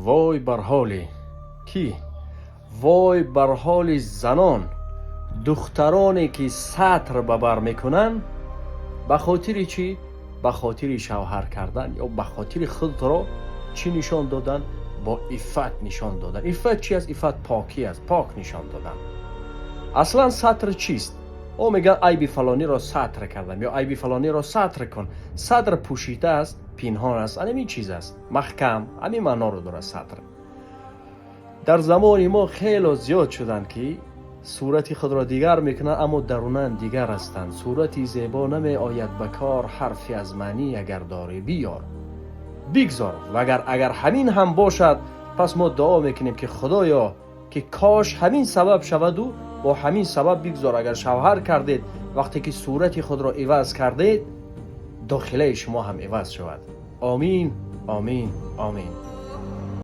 Вой бар ҳоли кӣ? Вой бар ҳоли занон, духтароне, ки сатр ба бар мекунанд. Ба хотири чӣ? Ба хотири шавҳар кардан ё ба хотири худро чӣ нишон додан? Бо иффат нишон додан. Иффат чи аст? Иффат покӣ аст, пок нишон додан. Аслан сатр чист? О, мегӯянд, айби фалониро сатр кардам ё айби фалониро сатр кун. Сатр пӯшида аст, пинҳон аст, ҳамин чиз аст, маҳкам, ҳамин маъноро дорад сатр. Дар замони мо хело зиёд шуданд, ки сурати худро дигар мекунанд, аммо дарунан дигар ҳастанд. Сурати зебо намеояд ба кор, ҳарфе аз маънӣ агар дорӣ, биёр, бигзор. Ва агар ҳамин ҳам бошад, пас мо дуо мекунем, ки Худоё, ки кош ҳамин сабаб шаваду бо ҳамин сабаб бигзор, агар шавҳар кардед, вақте ки сурати худро иваз кардед, дохилаи шумо ҳам иваз шавад. Омин, омин, омин.